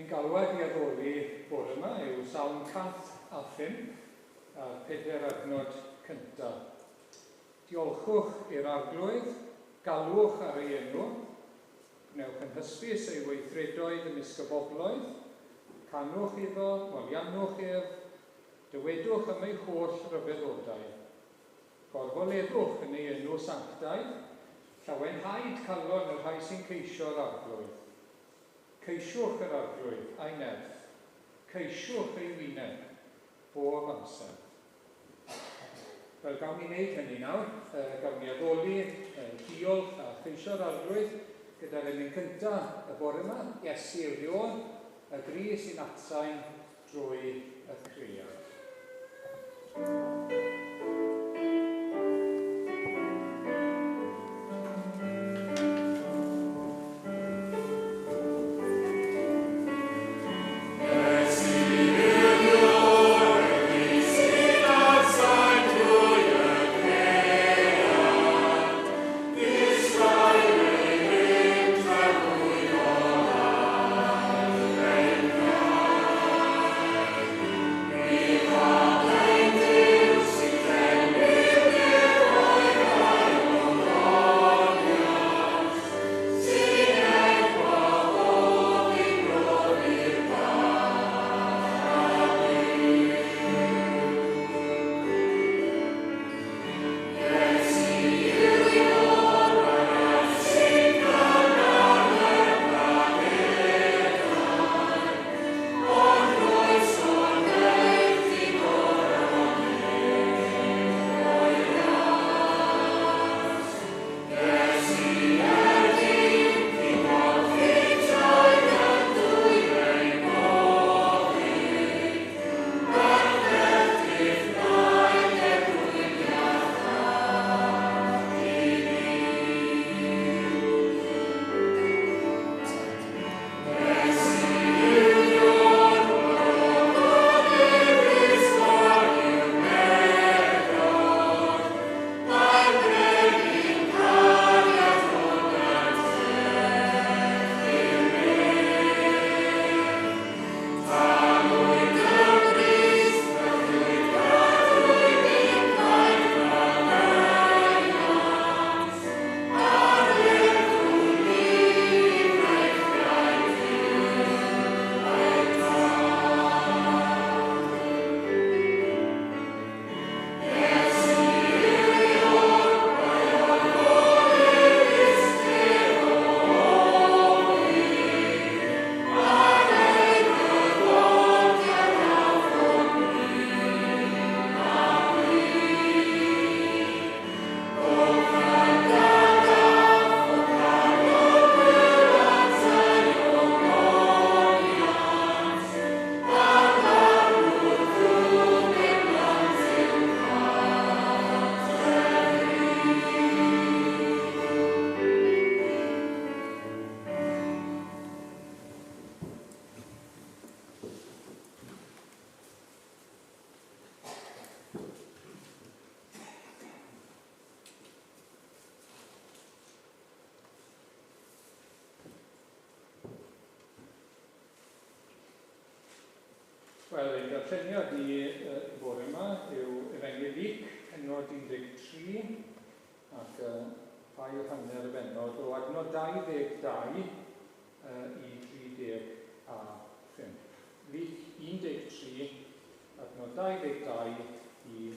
Ein galwad i addoli bore yma yw Salm 105 a'r pedair adnod cyntaf. Diolchwch i'r Arglwydd, galwch ar ei enw, gwnewch yn hysbys ei weithredoedd ymysg y bobloedd, canwch iddo, moliannwch ef, dywedwch am ei holl ryfeddodau. Gorfoleddwch yn ei enw sanctaidd, llawenhaed calon y rhai sy'n ceisio'r Arglwydd. Ceisiwch yr Arglwydd a'i nerth, ceisiwch ei wyneb bob amser. Wel, gawn ni wneud hynny nawr. Gawn ni addoli, diolch a cheisio'r Arglwydd gyda'r emyn cyntaf y bore yma, Iesu yw'r Iôr, y gri sy'n atsain drwy y cread. Wel, ein darlleniad ni y bore yma yw Efengyl Luc, pennod 13, ac ail hanner y bennod, o adnod 22 i 35. Luc 13, adnod 22 i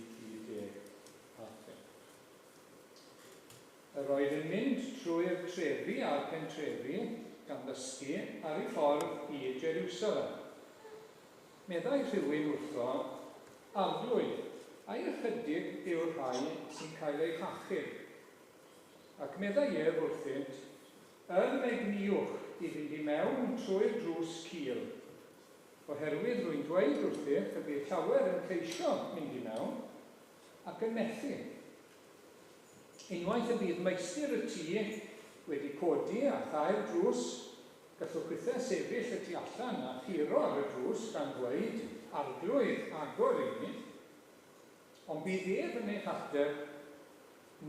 35. Yr oedd yn mynd trwy'r trefi a'r pentrefi, gan ddysgu, ar ei ffordd i Jeriwsalem. Meddai rhywun wrtho, Arglwydd, ai ychydig yw'r rhai sy'n cael eu hachub? Ac meddai ef wrthynt, Ymegniwch i fynd i mewn trwy'r drws cul, oherwydd rwy'n dweud wrthych y bydd llawer yn ceisio mynd i mewn, ac yn methu. Unwaith y bydd meistr y tŷ wedi codi a chau'r drws, gallwch chwithau sefyll y tu allan a churo ar y drws gan ddweud, 'Arglwydd, agor i ni. Ond bydd ef yn eich ateb,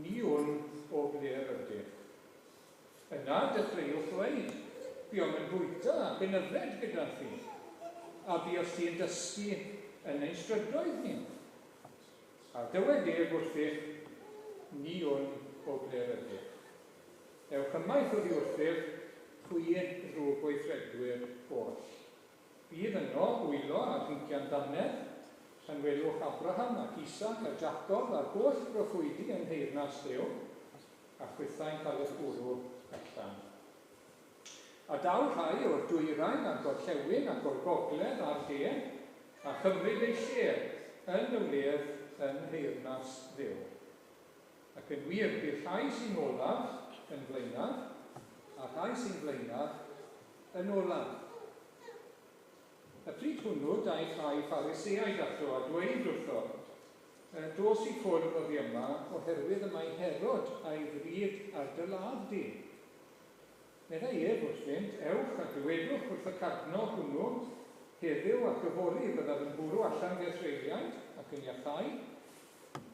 'Ni wn o ble yr ydych. Yna dechreuwch ddweud, Buom yn bwyta ac yn yfed gyda thi, a buost ti yn dysgu yn ein strydoedd ni. A dywed ef wrthych, Ni wn o ble'r ydych. Ewch ymaith oddi wrthyf, chwi ddrwgweithredwyr oll. Bydd yno wylo a rhincian dannedd, pan welwch Abraham ac Isaac a Jacob a'r holl broffwydi yn nheyrnas Dduw, a chwithau'n cael eich bwrw allan. A daw rhai o'r dwyrain a'r gorllewin ac o'r gogledd a'r de, a chymryd eu lle yn y wledd yn nheyrnas Dduw. Ac yn wir, bydd rhai sy'n olaf yn flaenaf, a rhai sy'n flaenaf yn olaf. Y pryd hwnnw daeth rhai Phariseaid ato a dweud wrtho, Dos i ffwrdd oddi yma, oherwydd y mae Herod a'i fryd ar dy ladd di. Meddai ef wrthynt, Ewch a dywedwch wrth y cadno hwnnw, 'Heddiw ac yfory byddaf yn bwrw allan fy Israeliaid ac yn iachau,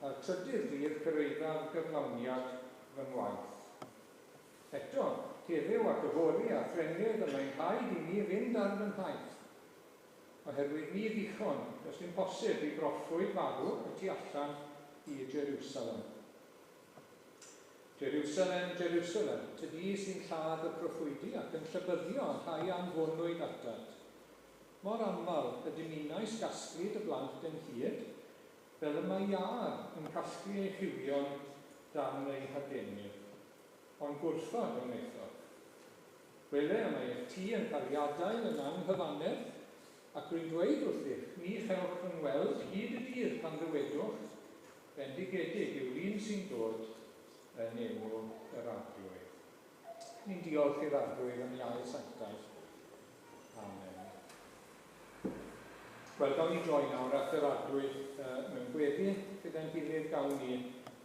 a'r trydydd dydd cyrhaeddaf gyflawniad fy ngwaith. Eto, heddiw ac yfory a thrennydd y mae'n rhaid i mi fynd ar fy nhaith, oherwydd ni ddichon, does dim posib i broffwyd farw y tu allan i Jeriwsalem. Jeriwsalem, Jeriwsalem, tydi sy'n lladd y proffwydi ac yn llybyddio y rhai a anfonwyd atat. Mor aml y dymunais gasglu dy blant ynghyd, fel y mae iâr yn casglu ei chywion dan ei hadenydd. Ond gwrthod a wnaethoch. Wele, y mae eich tŷ yn cael ei adael yn anghyfannedd, ac rwy'n dweud wrthych, ni chewch fy ngweld hyd y dydd pan ddywedwch, Bendigedig yw'r un sy'n dod yn enw yr Arglwydd. Ni'n diolch i'r Arglwydd am ei air sanctaidd. Amen. Wel, gawn ni droi nawr at yr Arglwydd mewn gweddi. Gyda'n gilydd gawn ni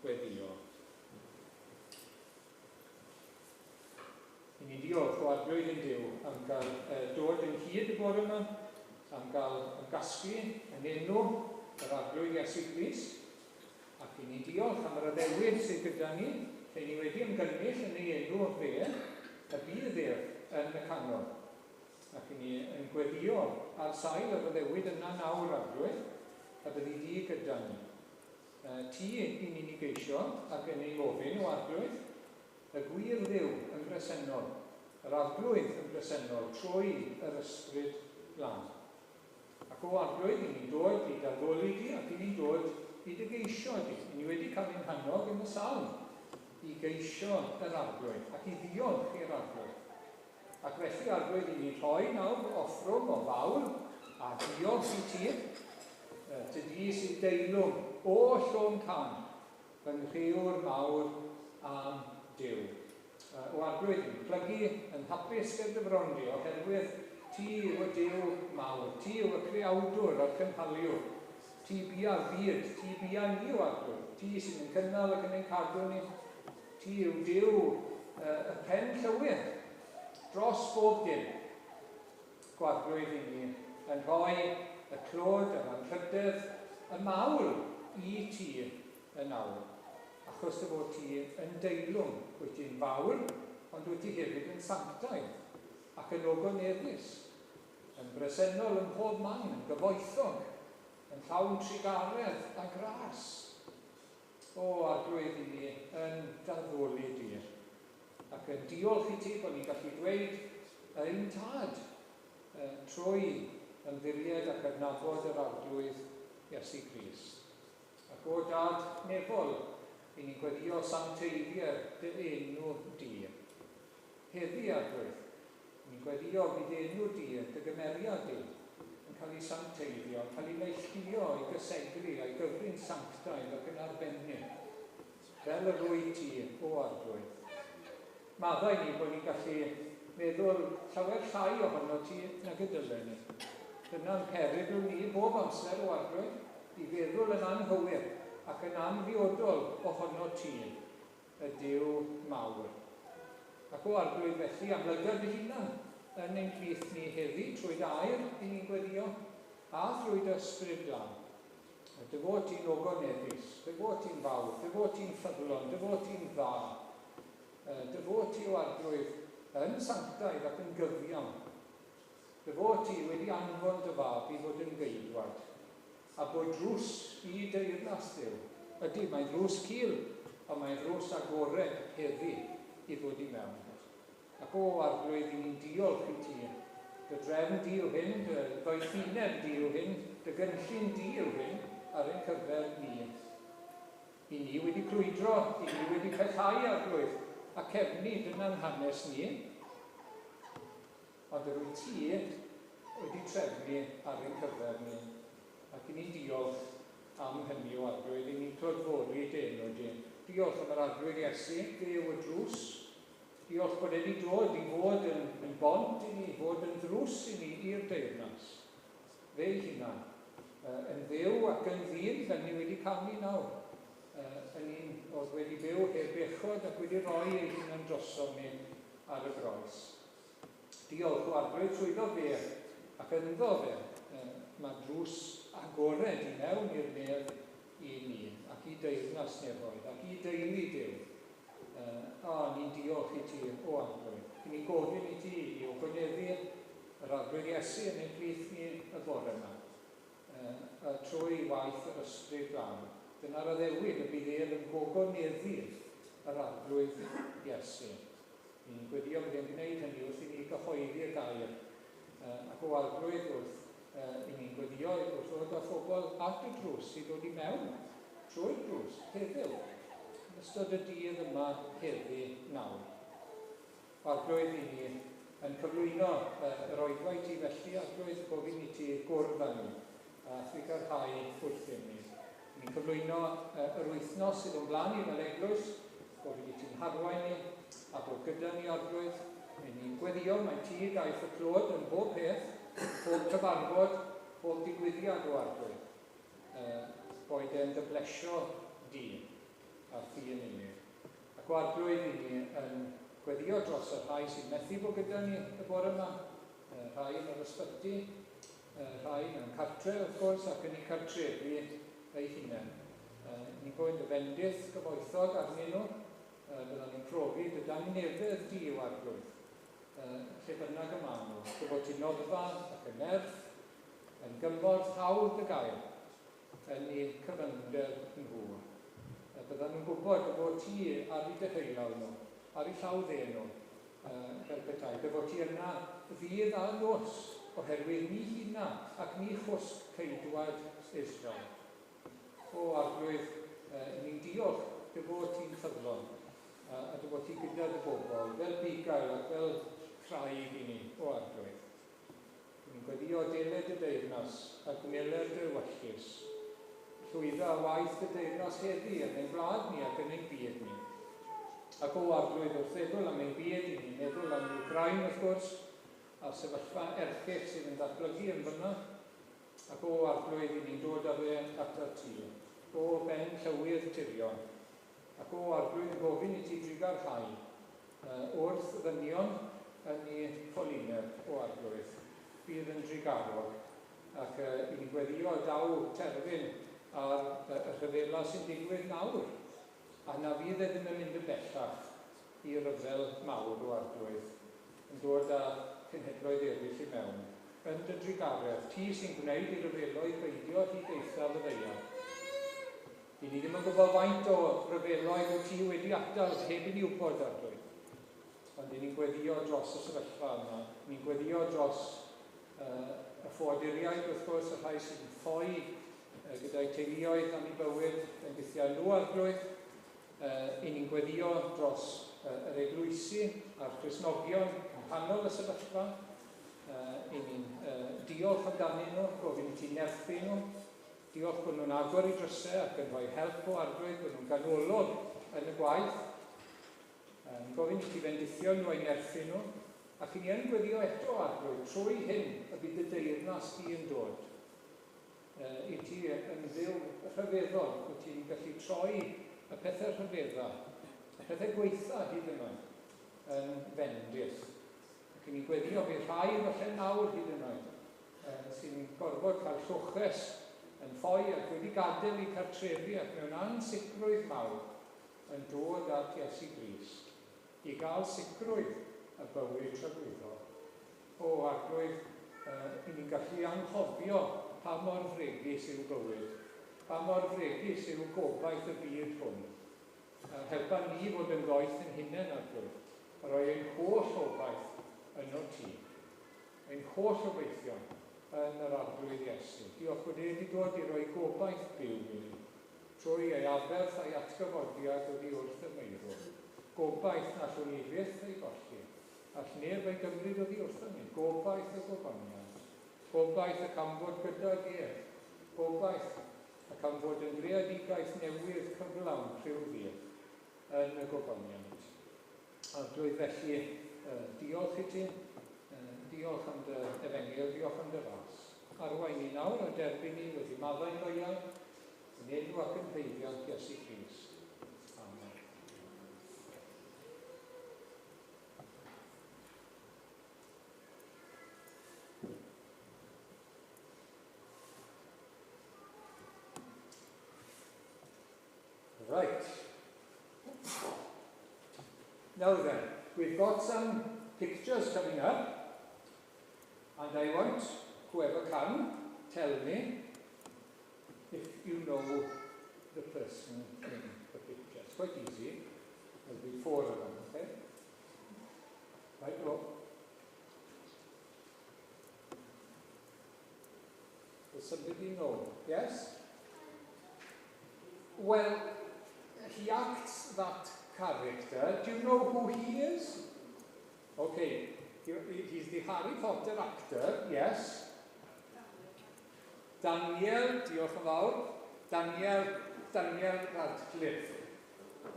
weddio. I ni'n diolch o Arglwydd ein Duw am gael dod ynghyd y bore yma, am gael ymgasglu yn enw yr Arglwydd Iesu Grist, ac i ni'n diolch am yr addewid sydd gyda ni, lle ni wedi ymgynnull yn ei enw fe, y bydd ef yn y canol. Ac i ni yn gweddio ar sail yr addewid yna nawr, Arglwydd, y byddi di gyda ni. Ti i ni'n ei geisio ac yn ei ofyn, o Arglwydd, Y gwir Dduw yn bresennol, yr Arglwydd yn bresennol trwy yr Ysbryd Glân. Ac o Arglwydd, i ni'n dod i d'addoli di ac i ni'n dod i dy geisio di. I ni wedi cael ein hannog yn y salm i geisio yr Arglwydd ac i ddiolch i'r Arglwydd. Ac felly, Arglwydd, i ni'n rhoi nawr offrwm o fawl a diolch i ti, tydi sydd deilwng oll o'm can, Fy nghriwr mawr a'm Duw. O Arglwydd, yn plygu yn hapus ger dy fron di, oherwydd ti yw y Duw mawr, ti yw y Creawdwr a'r Cynhaliwr. Ti bia'r byd, ti bia ni, o Arglwydd, ti sydd yn cynnal ac yn ein cadw ni. Ti yw Duw y pen llywydd dros bob dim. Gwarglwydd i ni yn rhoi y clod, yr anrhydedd, y mawl i ti yn awr, achos dy fod ti yn deilwng, wyt ti'n fawr, ond wyt ti hefyd yn sanctaidd, ac yn ogoneddus, yn bresennol ym mhob man, yn gyfoethog, yn llawn trugaredd a gras. O, Arglwydd, i ni yn d'addoli di, ac yn diolch i ti bod ni'n gallu dweud ein Tad trwy ymddiried ac adnabod yr Arglwydd Iesu Grist. Ac o Dad nefol, i ni'n gweddio sancteiddier dy enw di. Heddi, Arglwydd, i ni'n gweddio bydd enw di, dy gymeriad di, yn cael ei sancteiddio, yn cael ei neilltuo, ei gysegru a'i gyfri'n sanctaidd ac yn arbennig. Fel yr wyt ti, O Arglwydd. Maddau ni bod ni'n gallu meddwl llawer llai ohono ti nag y dylen ni. Dyna'n perygl ni bob amser, O Arglwydd, i feddwl yn anghywir ac yn amhriodol ohono ti, y Duw mawr. Ac O Arglwydd, felly, amlyga dy hunan yn ein plith ni heddi trwy dy air i ni'n gweddio, a thrwy dy Ysbryd Glân. Dy fod ti'n ogoneddus, dy fod ti'n fawr, dy fod ti'n ffyddlon, dy fod ti'n dda, dy fod ti, o Arglwydd, yn sanctaidd ac yn gyfiawn. Dy fod ti wedi anfon dy fab i fod yn geidwad, a bod drws i deyrnas Dduw. Ydy, mae'n ddrws cul, ond mae'n ddrws agored heddi i ddod i mewn. Ac o, Arglwydd, i ni'n diolch i ti. Dy drefn di yw hyn, dy ddoethineb di yw hyn, dy gynllun di yw hyn ar ein cyfer ni. I ni wedi crwydro, i ni wedi pellhau, Arglwydd, a cefnu, dyna'n hanes ni. Ond yr wyt ti wedi trefnu ar ein cyfer ni, ac i ni'n diolch am hynny, o Arglwydd, i ni'n clodfori dy enw di. Diolch am yr Arglwydd Iesu, fe yw y drws. Diolch bod e wedi dod i fod yn, yn bont i ni, fod yn ddrws i ni i'r deyrnas. Fe ei hunan, yn Dduw ac yn ddyn, fel ni wedi canu nawr, yn un oedd wedi byw heb bechod ac wedi rhoi ei hunan drosom ni ar y groes. Diolch o Arglwydd trwyddo fe ac ynddo fe, mae drws agored i mewn i'r nef i ni ac i deyrnas nefoedd ac i deulu Duw. A, ni'n diolch i ti, o Arglwydd. I ni'n gofyn i ti i ogoneddu yr Arglwydd Iesu yn ein plith ni y bore yma, trwy waith yr Ysbryd Glân. Dyna'r addewid y bydd ef yn gogoneddu yr Arglwydd Iesu. Ni'n gweddio bydd e'n gwneud hynny wrth i ni gyhoeddi y gair, ac o Arglwydd wrth i ni'n gweddio wrth ddod â phobl at y drws i ddod i mewn trwy'r drws heddiw, yn ystod y dydd yma heddi nawr. Arglwydd, i ni yn cyflwyno yr oedfa i ti felly, Arglwydd, gofyn i ti gwrdd â ni a thrugarhau wrthym ni. Ni'n cyflwyno yr wythnos sydd o'n blaen ni fel eglwys, gofyn i ti'n harwain ni a bod gyda ni, Arglwydd. Ry'n ni'n gweddio mai ti gaiff y clod yn mhob peth, pob cyfarfod, pob digwyddiad, o Arglwydd. Boed e'n dy blesio di, a thi yn unig. Ac o Arglwydd, i ni yn gweddio dros y rhai sy'n methu bod gyda ni y bore yma, rhai yn yr ysbyty, rhai mewn cartre, wrth gwrs, ac yn eu cartrefi eu hunain. Ni'n gofyn dy fendith gyfoethog arnyn nhw. Byddan nhw'n profi dy dangnefedd di, o Arglwydd, lle bynnag y maen nhw, dy fod ti'n noddfa ac yn nerth, yn gymorth hawdd dy gael yn eu cyfyngder nhw. Byddan nhw'n gwybod dy fod ti ar eu deheulaw nhw, ar eu llaw dde nhw, fel petai, dy fod ti yna ddydd a nos, oherwydd ni huna ac ni chwsg ceidwad Israel. O Arglwydd, i ni'n diolch dy fod ti'n ffyddlon, a dy fod ti gyda dy bobl, fel bugail ac fel craig i ni, o Arglwydd. Ni'n gweddio deled dy deyrnas a gwneler dy ewyllys. Llwydda waith dy deyrnas heddi yn ein gwlad ni ac yn ein byd ni. Ac o Arglwydd, wrth feddwl am ein byd i ni'n meddwl am Wcráin wrth gwrs, a'r sefyllfa erchyll sydd yn datblygu yn fyna, ac o Arglwydd i ni'n dod â fe atat ti, o ben llywydd tirion, ac o Arglwydd yn gofyn i ti drugarhau wrth ddynion yn eu ffolineb, o Arglwydd, bydd yn drugarog, ac i ni'n gweddio y daw terfyn ar y rhyfela sy'n digwydd nawr, a na fydd e ddim yn mynd yn bellach i ryfel mawr, o Arglwydd, yn dod â cenhedloedd eraill i mewn. Yn dy drugaredd, ti sy'n gwneud i ryfeloedd beidio hyd eithaf y ddaear. I ni ddim yn gwybod faint o ryfeloedd wyt ti wedi atal heb i ni wybod, Arglwydd. Ond i ni'n gweddio dros y sefyllfa yma. Ni'n gweddio dros y ffoaduriaid, wrth gwrs, y rhai sy'n ffoi gyda'u teuluoedd am eu bywyd yn gythiau nhw, Arglwydd. I ni'n gweddio dros yr eglwysi a'r Cristnogion yng nghanol y sefyllfa. I ni'n diolch amdanyn nhw, gofyn i ti nerthu nhw. Diolch bod nhw'n agor eu drysau ac yn rhoi help o Arglwydd, bod nhw'n ganolog yn y gwaith. Yn gofyn i ti fendithio nhw a'u nerthu nhw. Ac i ni yn gweddio eto, Arglwydd, trwy hyn y bydd dy deyrnas di yn dod. I ti yn Dduw rhyfeddol, wyt ti'n gallu troi y pethau rhyfedda, y pethau gwaetha hyd yn oed, yn fendith. Ac i ni'n gweddio bydd rhai falle nawr hyd yn oed, sy'n gorfod cael lloches yn ffoi ac wedi gadael eu cartrefi ac mewn ansicrwydd mawr yn dod at Iesu Grist i gael sicrwydd y bywyd tragwyddol. O, Arglwydd, i ni'n gallu anghofio pa mor fregus yw bywyd, pa mor fregus yw gobaith y byd hwn. Helpa ni fod yn ddoeth yn hunain, Arglwydd, a rhoi ein holl obaith ynot ti, ein holl obeithion yn yr Arglwydd Iesu. Diolch bod e wedi dod i roi gobaith byw i ni, trwy ei aberth a'i atgyfodiad oddi wrth y meirw. Gobaith na allwn ni fyth ei golli, all neb ei gymryd oddi wrthon ni. Gobaith y gogoniant. Gobaith y canfod gydag ef. Gobaith ac am fod yn greadigaeth newydd cyflawn rhyw ddydd yn y gogoniant. Arglwydd, felly, diolch i ti, diolch am dy efengyl, diolch am dy ras. Arwain ni nawr a derbyn ni wedi maddau'n loiau, yn enw ac yn haeddiant Iesu Grist. Amen. Right. Now then, we've got some pictures coming up, and I want whoever can tell me if you know the person in the picture. It's quite easy. There'll be four of them, okay? Right, go. Does somebody know? Yes? Well, he acts that character. Do you know who he is? Okay, he's the Harry Potter actor, yes. Daniel, diolch yn fawr. Daniel Radcliffe.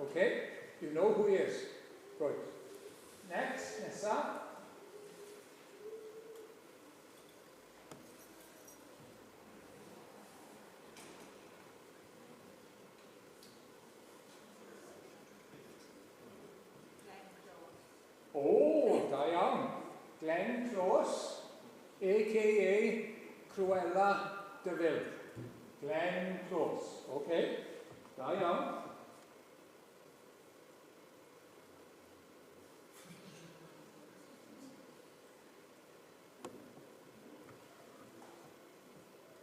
Okay, you know who he is. Good. Next, nesa. O, da iawn. Glenn Close, a.k.a. Cruella de Vil. Glenn Close, okay. Da iawn.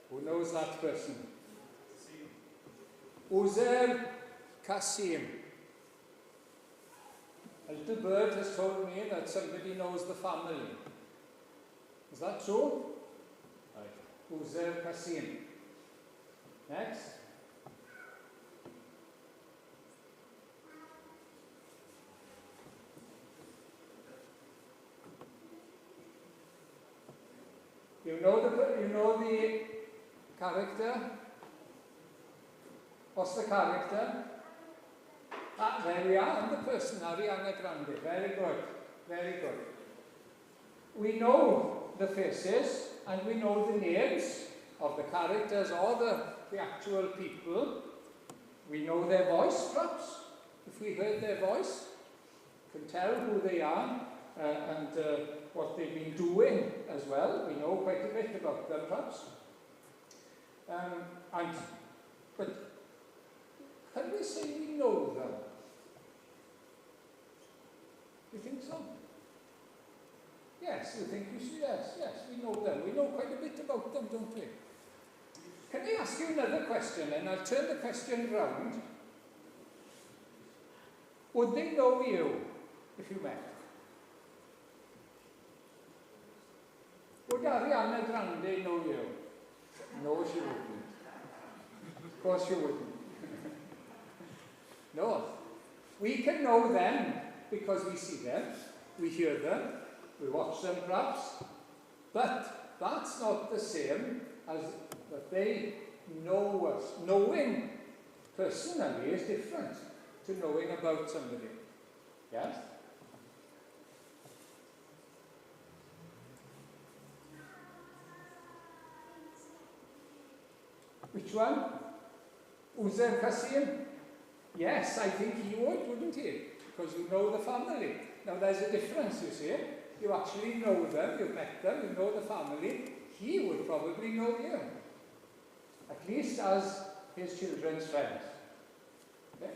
Who knows that person? Uzair Cassiem. A little bird has told me that somebody knows the family. Is that true? Right. Uzair Cassiem. Next. You know the character? What's the character? Ah, there we are, and the person, Ariana Grande. Very good, very good. We know the faces and we know the names of the characters or the actual people. We know their voice, perhaps. If we heard their voice, we can tell who they are and what they've been doing as well. We know quite a bit about them, perhaps. But can we say we know them? Do you think so? Yes, you think you should. Yes, yes, we know them. We know quite a bit about them, don't we? Can I ask you another question, and I'll turn the question round. Would they know you if you met? Would Ariana Grande know you? No, she wouldn't. Of course she wouldn't. No. We can know them because we see them, we hear them, we watch them perhaps, but that's not the same as that they know us. Knowing personally is different to knowing about somebody. Yes? Which one? Uzair Cassiem? Yes, I think he would, wouldn't he? Because you know the family. Now there's a difference, you see. You actually know them, you've met them, you know the family. He would probably know you. At least as his children's friends. Okay?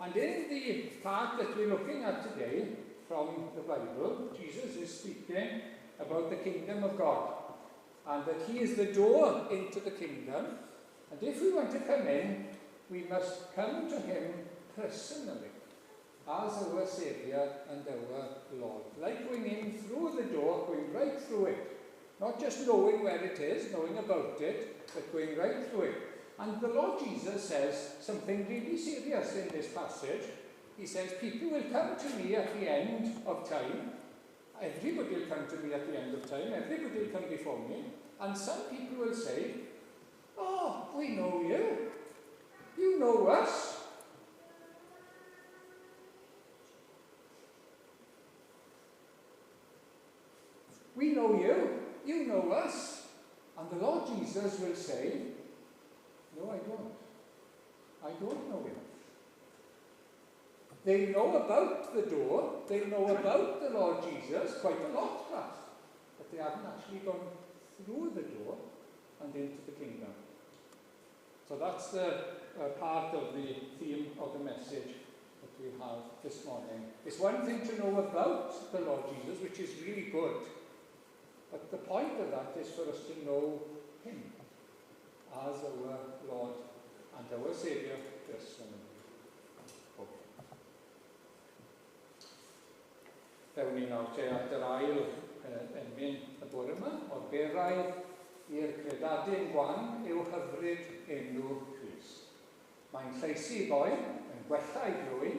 And in the part that we're looking at today, from the Bible. Jesus is speaking about the kingdom of God and that he is the door into the kingdom. And if we want to come in, we must come to him personally as our Saviour and our Lord. Like going in through the door, going right through it. Not just knowing where it is, knowing about it, but going right through it. And the Lord Jesus says something really serious in this passage. He says, people will come to me at the end of time. Everybody will come to me at the end of time. Everybody will come before me. And some people will say, oh, we know you. You know us. We know you. You know us. And the Lord Jesus will say, no, I don't. I don't know you. They know about the door. They know about the Lord Jesus quite a lot, perhaps. But they haven't actually gone through the door and into the kingdom. So that's the part of the theme of the message that we have this morning. It's one thing to know about the Lord Jesus, which is really good. But the point of that is for us to know him as our Lord and our Saviour personally. Okay. Fewn ni nawr te at yr ail emyn y bore yma, o'r beraidd i'r credadun gwan yw hyfryd enw Crist. Mae'n llaesu boen, yn gwella ei glwy,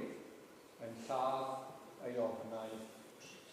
yn lladd ei ofnau trist.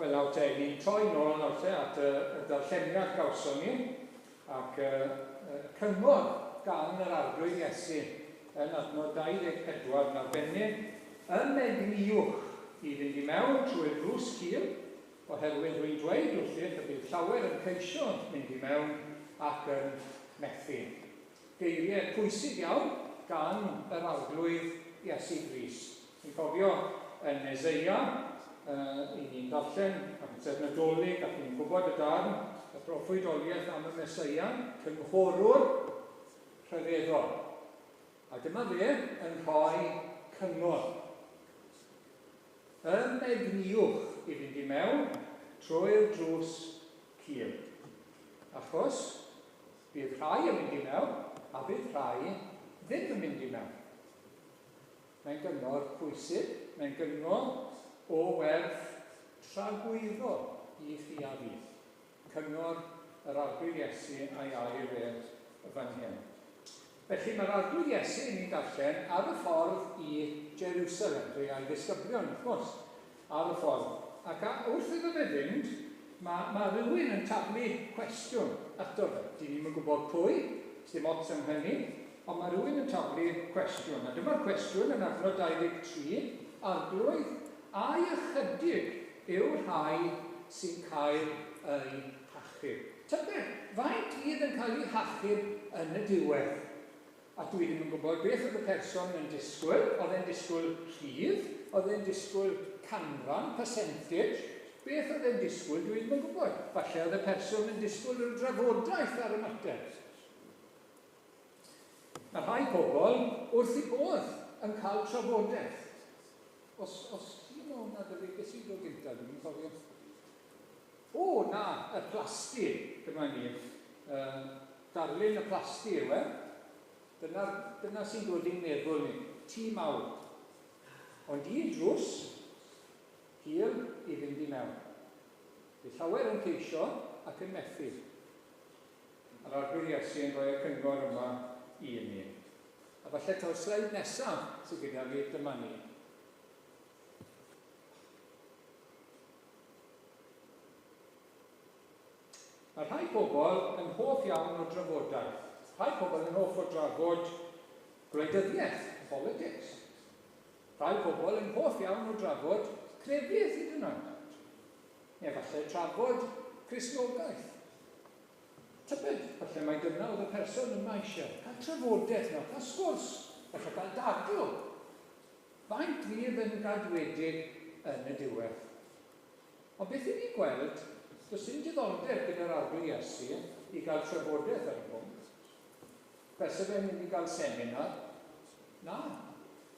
Wel, nawr te, ni'n troi nôl nawr te at y darlleniad gawson ni ac cyngor gan yr Arglwydd Iesu yn adnod 24 yn arbennig, ymedniwch i fynd i mewn trwy'r drws cul, oherwydd rwy'n dweud wrthych y bydd llawer yn ceisio mynd i mewn ac yn methu. Geiriau pwysig iawn gan yr Arglwydd Iesu Grist. Ni'n cofio yn Eseia, i ni'n darllen amser Nadolig ac ni'n gwybod y darn, y proffwydoliaeth am y Meseia, cynghorwr rhyfeddol. A dyma fe yn rhoi cyngor. Ymegniwch i fynd i mewn trwy'r drws cul. Achos bydd rhai yn mynd i mewn a bydd rhai ddim yn mynd i mewn. Mae'n gyngor pwysig, mae'n gyngor o werth tragwyddol i chi a fi. Cyngor yr Arglwydd Iesu a'i air e fan hyn. Felly mae'r Arglwydd Iesu ni'n darllen ar y ffordd i Jerusalem, fe a'i ddisgyblion wrth gwrs, ar y ffordd. Ac a, wrth iddo fe fynd, mae, mae rhywun yn taflu cwestiwn ato fe. Dyn ni'm yn gwybod pwy, sdim ots am hynny, ond mae rhywun yn taflu cwestiwn. A dyma'r cwestiwn yn adnod 23, Arglwydd, ai ychydig yw'r rhai sy'n cael eu hachub? Tybed, faint fydd yn cael eu hachub yn y diwedd? A dwi ddim yn gwybod beth oedd y person yn disgwyl. Oedd e'n disgwyl rhif? Oedd e'n disgwyl canran, percentage? Beth oedd e'n disgwyl, dwi ddim yn gwybod. Falle oedd y person yn disgwyl rhyw drafodaeth ar y mater. Mae rhai pobl wrth eu bodd yn cael trafodaeth. Os, os ti'n o hwnna dy fi, beth sy'n dod gyntaf, dwi'n yn cofio. O, na, y plasty, dyma ni. Darlun y plasty yw e. Dyna, dyna sy'n dod i'n meddwl ni. Tŷ mawr. Ond un drws, hir i fynd i mewn. Bydd llawer yn ceisio ac yn methu. Mae'r Arglwydd Iesu yn rhoi y cyngor yma i ni. A falle taw'r sleid nesaf sydd gyda fi, dyma ni. Mae rhai pobl yn hoff iawn o drafodaeth. Rhai pobl yn hoff o drafod gwleidyddiaeth, politics. Rhai pobl yn hoff iawn o drafod crefydd hyd yn oed. Neu falle trafod Cristnogaeth. Tybed, falle mai dyna oedd y person yma eisiau. Cael trafodaeth nawr, cael sgwrs, falle cael dadl. Faint fydd yn gadwedig yn y diwedd? Ond beth i ni'n gweld, does dim diddordeb gyda'r Arglwydd Iesu i gael trafodaeth ar y pwnc. Fysa fe'n mynd i gael seminar? Na.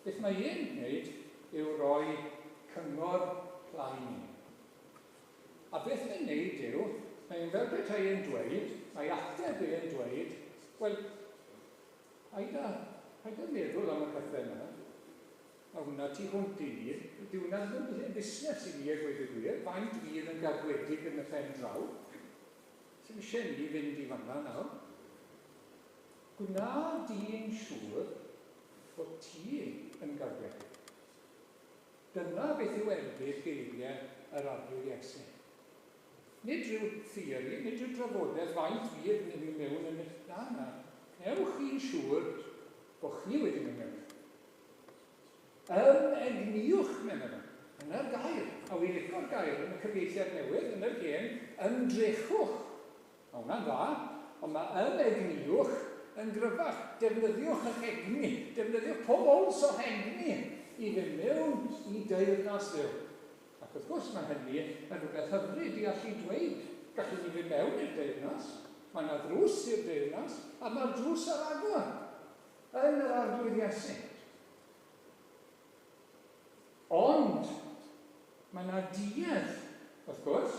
Beth mae e'n gwneud yw rhoi cyngor plaen i ni. A beth mae'n wneud yw, mae'n fel petai e'n dweud, mae ateb e'n dweud, wel, paid â, paid â meddwl am y pethau yna. Mae hwnna tu hwnt i ni. Dyw hwnna ddim yn busnes i ni a gweud y gwir. Faint fydd yn gadwedig yn y pen draw? Sdim eisiau ni fynd i fan'na nawr. Gwna di'n siŵr bod ti yn gadwedig. Dyna beth yw ergyd geiriau yr Arglwydd Iesu. Nid rhyw theori, nid rhyw drafodaeth faint fydd yn mynd mewn yn y... Na, na. Gwnewch chi'n siŵr bod chi wedi mynd mewn. Ym-egnïwch, meddai fe. Dyna'r gair. A wi'n lico'r gair yn y cyfieithiad newydd, yn yr hen, ymdrechwch. Mae hwnna'n dda, ond mae ym-egnïwch yn gryfach. Defnyddiwch eich egni, defnyddiwch pob owns o'ch egni i fynd mewn i deyrnas Dduw. Ac wrth gwrs mae hynny yn rhywbeth hyfryd i allu dweud. Gallwn ni fynd mewn i'r deyrnas, mae yna ddrws i'r deyrnas, a mae'r drws ar agor. Yn yr Arglwydd Iesu. Ond, mae yna duedd, wrth gwrs,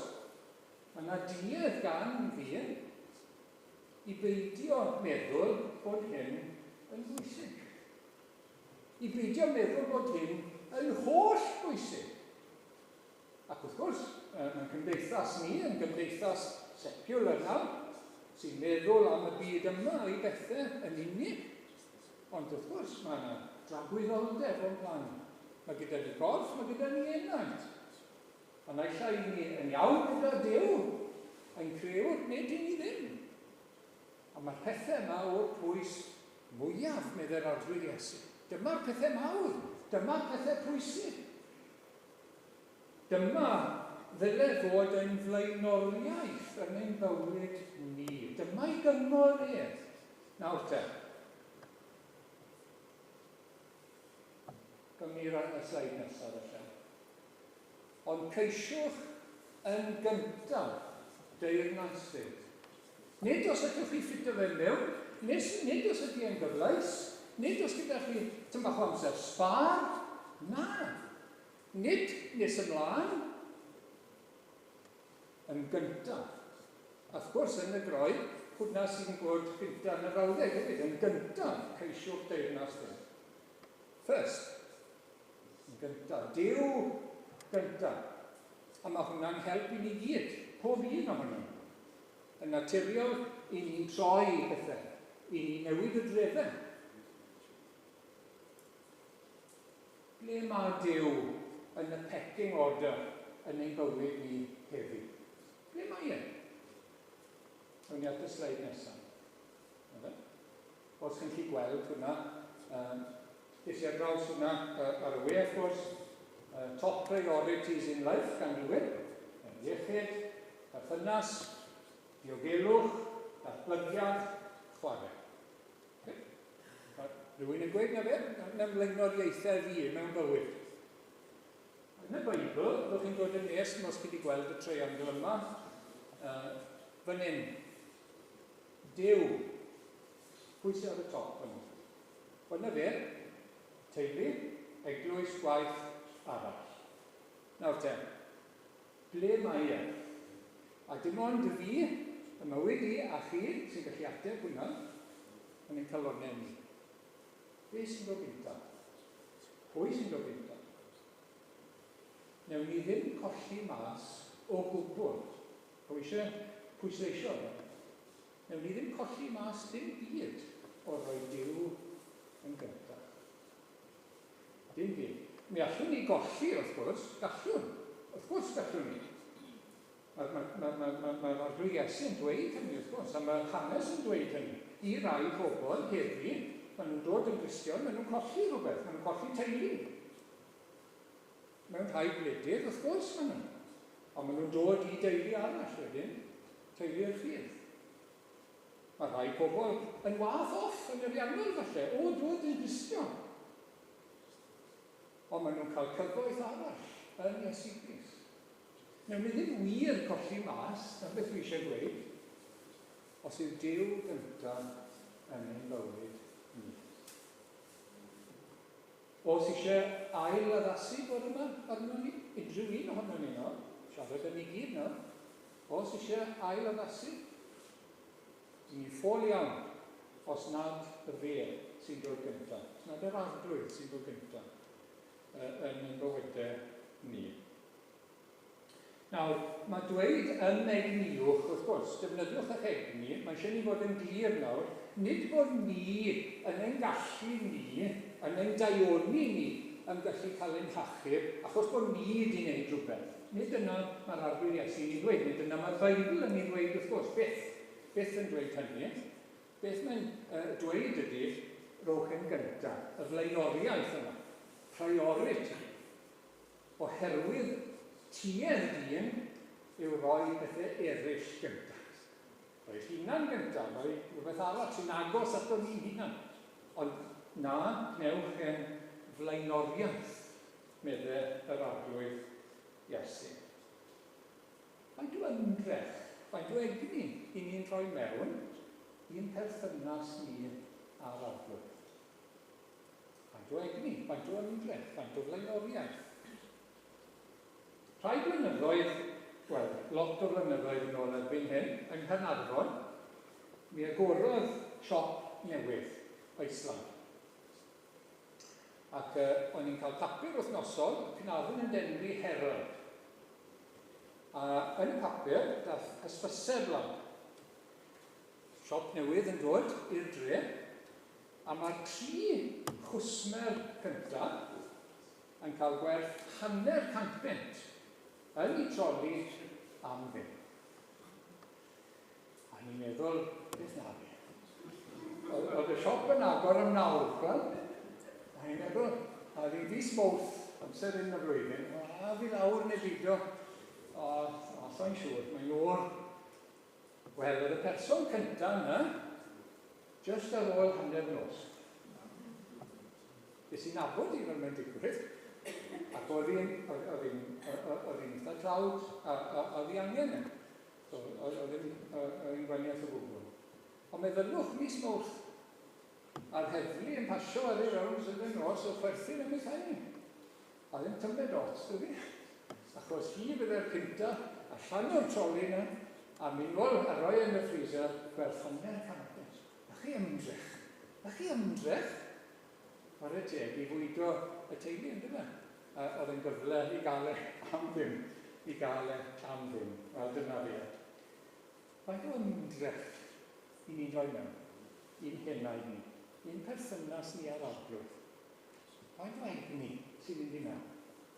mae yna duedd gan ddyn i beidio meddwl bod hyn yn bwysig. I beidio meddwl bod hyn yn holl bwysig. Ac wrth gwrs, mae'n cymdeithas ni yn gymdeithas secular nawr, sy'n meddwl am y byd yma a'i bethau yn unig. Ond wrth gwrs, mae yna dragwyddoldeb o'n blaen. Mae gyda ni gorff, mae gyda ni enaid. A naill ai ni yn iawn gyda Duw, ein crëwr, neu dyn ni ddim. A mae'r pethau yma o'r pwys mwyaf, meddai'r Arglwydd Iesu. Dyma'r pethau mawr, dyma'r pethau pwysig. Dyma ddyle fod ein flaenoriaeth yn ein bywyd ni. Dyma'i gyngor ef. Nawr te. Gawn ni'r y sleid nesaf felly. Ond ceisiwch yn gyntaf deyrnas Dduw. Nid os allwch chi ffitio fe mewn, nes, nid os ydy e'n gyfleus, nid os gyda chi tyn bach o amser sbâr, na. Nid nes ymlaen, yn gyntaf. A wrth gwrs, yn y Groeg, hwnna sy'n bod gynta yn y frawddeg hefyd, yn gyntaf, ceisiwch deyrnas Dduw. First. Yn gyntaf. Duw gyntaf. A mae hwnna'n help i ni gyd, pob un ohonom ni. Yn naturiol, i ni'n troi pethau, i ni newid y drefen. Ble mae Duw yn y pecking order yn ein bywyd ni heddi? Ble mae e? Awn ni at y sleid nesaf. Os chi'n gallu gweld hwnna, des i ar draws hwnna ar y we, wrth gwrs. Top priorities in life gan rhywun. Iechyd, perthynas, diogelwch, datblygiad, chwarae. Okay. Rhywun yn gweud na fe, na mlaenoriaethau fi mewn bywyd. Yn y Beibl, byddwch chi'n dod yn nes, os chi wedi gweld y triangle yma, fan hyn. Duw. Pwy sydd ar y top fan hyn? Wel, na fe, teulu, eglwys, gwaith, arall. Nawr te, ble mae e? A dim ond fi, y mywyd i a chi sy'n gallu ateb hwnna yn ein calonnau ni. Be sy'n dod gyntaf? Pwy sy'n dod gyntaf? Newn ni ddim colli mas o gwbl. Rwy eisiau pwysleisio hwnna. Newn ni ddim colli mas dim byd o roi Duw yn gyntaf. Dim byd. Mi allwn ni golli, wrth gwrs, gallwn. Wrth gwrs gallwn ni. Mae'r mae, mae, mae, mae, mae Arglwydd Iesu yn dweud hynny, wrth gwrs, a mae hanes yn dweud hynny. I rai pobl heddi, maen nhw'n dod yn Gristion, maen nhw'n colli rhywbeth, maen nhw'n colli teulu. Mewn rhai gwledydd, wrth gwrs, maen nhw. Ond maen nhw'n dod i deulu arall wedyn, teulu'r ffydd. Mae rhai pobl yn wath off yn ariannol falle, o dod yn Gristion. Ond maen nhw'n cael cyfoeth arall yn Iesu Grist. Newn ni ddim wir colli mas, na beth dwi eisiau gweud, os yw Duw gyntaf yn ein bywyd ni. Os eisiau ail addasu bore yma arno ni, unrhyw un ohono ni nawr, siarad â ni gyd nawr, os eisiau ail addasu, ni'n ffôl iawn os nad y fe sy'n dod gyntaf, os nad yr Arglwydd sy'n dod gyntaf yn ein bywydau ni. Nawr, mae dweud ymegniwch, wrth gwrs, defnyddiwch eich egni, mae eisiau ni fod yn glir nawr, nid bod ni yn ein gallu ni, yn ein daioni ni, yn gallu cael ein hachub, achos bod ni wedi gwneud rhywbeth. Nid dyna mae'r Arglwydd Iesu yn ei ddweud, nid dyna mae'r Beibl yn ei ddweud wrth gwrs, byth, byth yn dweud hynny. Beth mae'n dweud ydy, rhowch e'n gyntaf, y flaenoriaeth yma, priority. Oherwydd tuedd dyn yw rhoi pethau eraill gyntaf. Rhoi hunan gyntaf, rhoi rhywbeth arall sy'n agos ato ni'n hunan. Ond na, gwnewch e'n flaenoriaeth, medde yr Arglwydd Iesu. Faint o ymdrech, faint o egni i ni'n rhoi mewn i'n perthynas ni â'r Arglwydd? Faint o egni, faint o ymdrech, faint o flaenoriaeth? Rhai blynyddoedd, wel, lot o flynyddoedd yn ôl erbyn hyn, yng Nghaernarfon, mi agorodd siop newydd, Iceland. Ac uh, o'n i'n cael papur wythnosol, Caernarfon and Denby Herald. A yn y papur, dath hysbyseb lan. Siop newydd yn dod i'r dre, A mae'r tri chwsmer cyntaf yn cael gwerth hanner 100 punt yn eu troli am ddim. A ni'n meddwl, beth na fi? Oedd y siop yn agor am nawr, gweld? A ni'n meddwl, a oedd hi'n fis Mawrth, amser hyn y flwyddyn, a fi lawr neu beidio. O, o, so'n siŵr, mae'n oer. Wel, oedd y person cyntaf yna, jyst ar ôl hanner nos. Des i'n nabod hi fel mae'n digwydd, ac oedd hi'n oedd hi'n oedd hi'n eitha tlawd, a, a, a oedd hi angen e. So, oedd hi'n oedd hi'n gwaniaeth o gwbl. Ond meddylwch, mis Mawrth, a'r heddlu yn pasio ar ei rounds yn y nos o chwerthin am ei phen. A ddim tymed ots, dydi? Achos hi fydde'r cynta allan o'r troli 'na. A mynd nôl a rhoi yn y freezer gwerth hanner can punt. Na chi ymdrech. Na chi ymdrech. Chwarae teg i fwydo y teulu yn dyfe? Oedd e'n gyfle i gael e am ddim. I gael e am ddim. Wel, dyna fi. Faint o ymdrech i ni'n rhoi mewn i'n henaid ni, i'n perthynas ni â'r Arglwydd? Faint o egni sy'n mynd i mewn?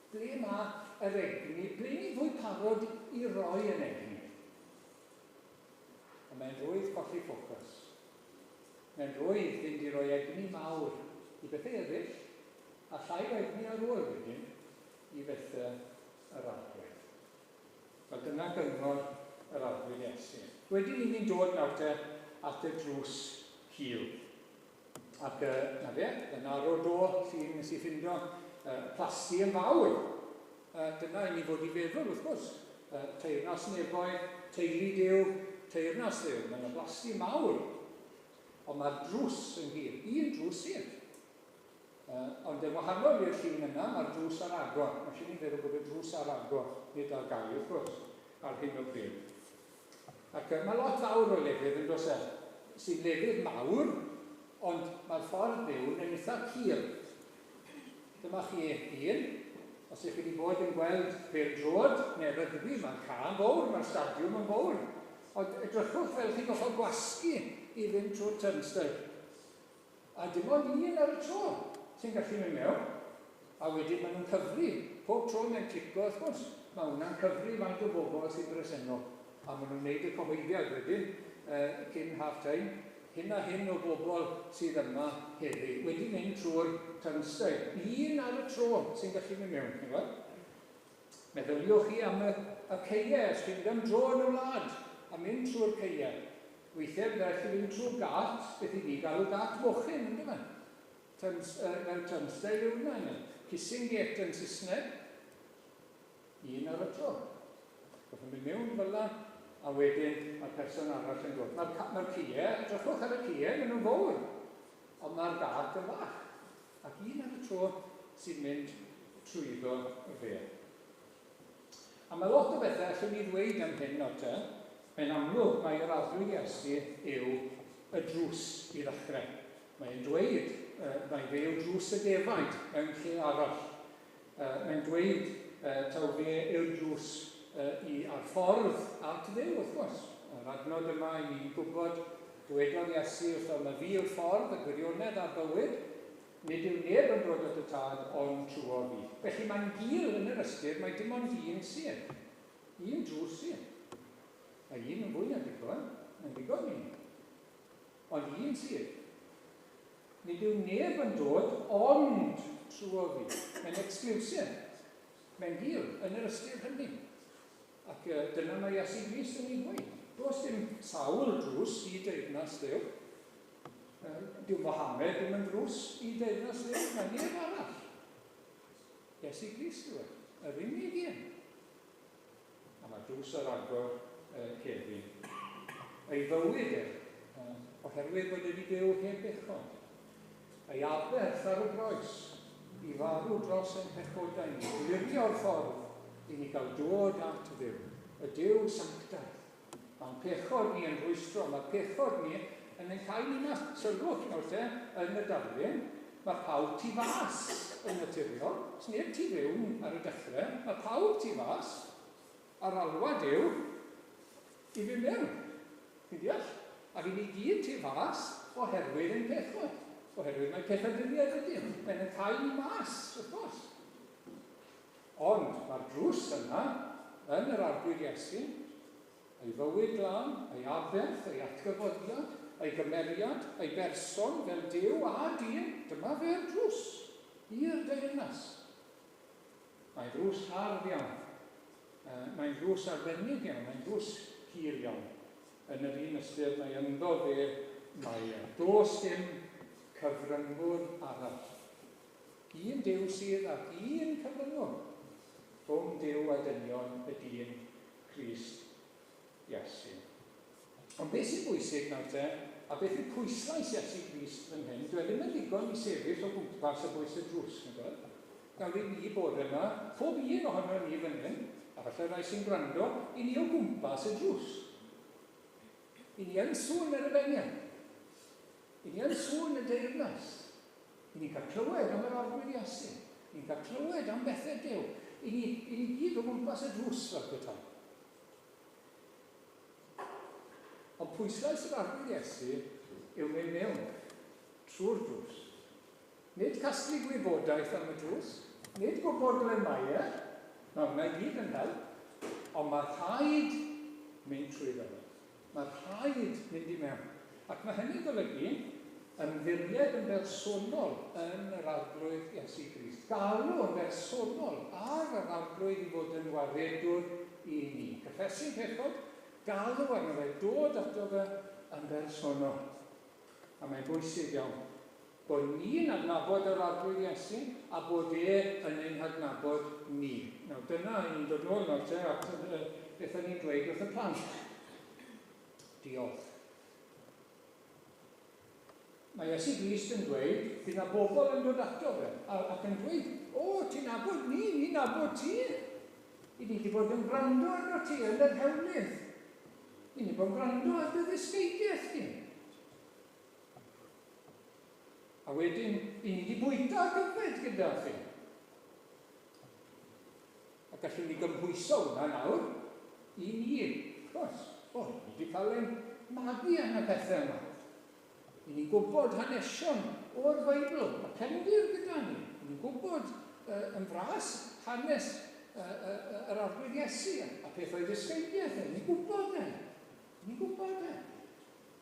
Ble mae yr egni? Ble ni'n fwy parod i roi yn egni? A mae'n rhwydd colli ffocws. Mae'n rhwydd fynd i roi egni mawr i bethau eraill, a llai o egni ar ôl wedyn i bethau yr Arglwydd. Wel, dyna gyngor yr Arglwydd Iesu. Wedyn 'y ni'n dod nawr te at y drws cul. Ac na fe, y narrow door, llun nes i ffindo, plasty yn fawr. Dyna i ni fod i feddwl, wrth gwrs. Teyrnas nefoedd, teulu Duw, teyrnas Dduw. Mae yna blasty mawr. Ond mae'r drws yn gul. Un drws sydd. Ond yn wahanol i'r llun yna, mae'r drws ar agor. Mae eisiau ni feddwl bod y drws ar agor, nid ar gau, wrth gwrs, ar hyn o bryd. Ac mae lot fawr o lefydd yn does e, sy'n lefydd mawr, ond mae'r ffordd mewn yn eitha cul. Dyma chi un. Os ych chi wedi bod yn gweld pêl-droed neu rygbi, mae'r cae'n fawr, mae'r stadiwm yn fawr. Ond edrychwch fel chi'n gorfod gwasgu i fynd trwy'r turnstile. A dim ond un ar y tro sy'n gallu mynd mewn. A wedyn maen nhw'n cyfri, pob tro mae'n clico wrth gwrs, mae hwnna'n cyfri faint o bobl sy'n bresennol. A maen nhw'n wneud y cyhoeddiad wedyn, cyn half time, hyn a hyn o bobl sydd yma heddi, wedi mynd trwy'r turnstile. Un ar y tro sy'n gallu mynd mewn, chi'n gweld. Meddyliwch chi am y, y caeau, os chi'n mynd am dro yn y wlad, a mynd trwy'r caeau. Weithiau bydd rhaid chi fynd trwy gât, beth i ni galw gât mochyn, yn dyfe? Turns, fel turnstile yw hwnna, neu kissing gate yn Saesneg. Un ar y tro. Gallwn mynd mewn fel 'na, a wedyn mae'r person arall yn dod. Mae'r ma caeau, edrychwch ar y caeau, maen nhw'n fawr, ond mae'r gât yn fach. Ac un ar y tro sy'n mynd trwyddo fe. A mae lot o bethau allwn ni ddweud am hyn nawr te. Mae'n amlwg mai yr Arglwydd Iesu yw y drws i ddechrau. Mae'n dweud mai fe yw drws y defaid mewn lle arall. Mae'n dweud taw fe yw'r drws i a'r ffordd at Dduw, wrth gwrs. Yr adnod yma i ni'n gwybod, dywedodd Iesu wrtho, Mae fi yw'r ffordd, y gwirionedd a'r bywyd. Nid yw neb yn dod at y Tad ond trwof fi. Felly mae'n gul yn yr ystyr mai dim ond un sydd. Un drws sydd. Mae un yn fwy na digon, mae'n ddigon i ni. Ond un sydd. Nid yw neb yn dod ond trwof fi. Mae'n exclusive. Mae'n gul yn yr ystyr hynny. Ac dyna mae Iesu Grist yn ei ddweud. Does dim sawl drws i deyrnas Dduw. Dyw Mohammed ddim yn ddrws i deyrnas Dduw, na neb arall. Iesu Grist yw e, yr unig un. A mae drws ar agor heddi. Ei fywyd e, oherwydd bod wedi byw heb bechod. Ei aberth ar y groes, i farw dros ein pechodau ni, glirio'r ffordd i ni gael dod at Dduw, y Duw sanctaidd. Mae'n pechod ni yn rhwystro, mae pechod ni yn ein cau ni mas. Sylwch nawr te, yn y darlun, mae pawb tu fas yn naturiol. Sneb tu fewn ar y dechrau, mae pawb tu fas. A'r alwad yw i fynd mewn. Chi'n deall? Ac i ni gyd tu fas oherwydd ein pechod. Oherwydd mae pechaduriaid ydym. Mae'n ein cau ni mas, wrth gwrs. Ond mae'r drws yna, yn yr Arglwydd Iesu, ei fywyd glân, ei aberth, ei atgyfodiad, ei gymeriad, ei berson fel Duw a dyn, dyma fe'r drws i'r deyrnas. Mae'n ddrws hardd iawn. Mae'n ddrws arbennig iawn, mae'n ddrws hir iawn. Yn yr un ystyr mae ynddo fe mae e. Does dim cyfryngwr arall. Un Duw sydd ac un cyfryngwr rhwng Duw a dynion, y dyn Crist Iesu. Ond beth sy'n bwysig nawr te, a beth yw pwyslais Iesu Grist fan hyn, dyw e ddim yn ddigon i sefyll o gwmpas y bwys y drws, nag oedd? Nawr i ni bore yma, pob un ohono ni fan hyn, a falle rhai sy'n gwrando, i ni o gwmpas y drws. I ni yn sŵn yr efengyl. I ni yn sŵn y deyrnas. I ni'n cael clywed am yr Arglwydd Iesu. I ni'n cael clywed am bethau Duw. I ni, i ni gyd o gwmpas y drws fel petai. Ond pwyslais yr Arglwydd Iesu yw mynd mewn trwy'r drws. Nid casglu gwybodaeth am y drws, nid gwybod ble mae e, mae hwnna i gyd yn help, ond mae rhaid mynd trwyddo fe. Mae rhaid mynd i mewn. Ac mae hynny'n golygu ymddiried yn bersonol yn yr Arglwydd Iesu Grist. Galw yn bersonol ar yr Arglwydd i fod yn waredwr i ni. Cyffesu'n pechod, galw arno fe, dod ato fe yn bersonol. A mae'n bwysig iawn bod ni'n adnabod yr Arglwydd Iesu a bod e yn ein hadnabod ni. Nawr dyna, i ni'n dod nôl nawr te at beth o'n i'n dweud wrth y plant. Diolch. Mae Iesu Grist yn dweud, bydd na bobl yn dod ato fe, ac yn dweud, o, ti'n nabod ni, ni'n nabod ti. I ni wedi bod yn gwrando arno ti yn yr hewlydd. I ni bod yn gwrando ar dy ddysgeidiaeth di. A wedyn, i ni wedi bwyta ac yfed gyda chi. A gallwn ni gymhwyso hwnna nawr i ni, wrth gwrs. O, ni wedi cael ein magu yn y pethau yma. I ni'n gwybod hanesion o'r Beibl, mae cefndir gyda ni. I ni'n gwybod yn fras hanes yr Arglwydd Iesu a peth o'i ddysgeidiaeth e. Ni'n gwybod e. Ni'n gwybod e.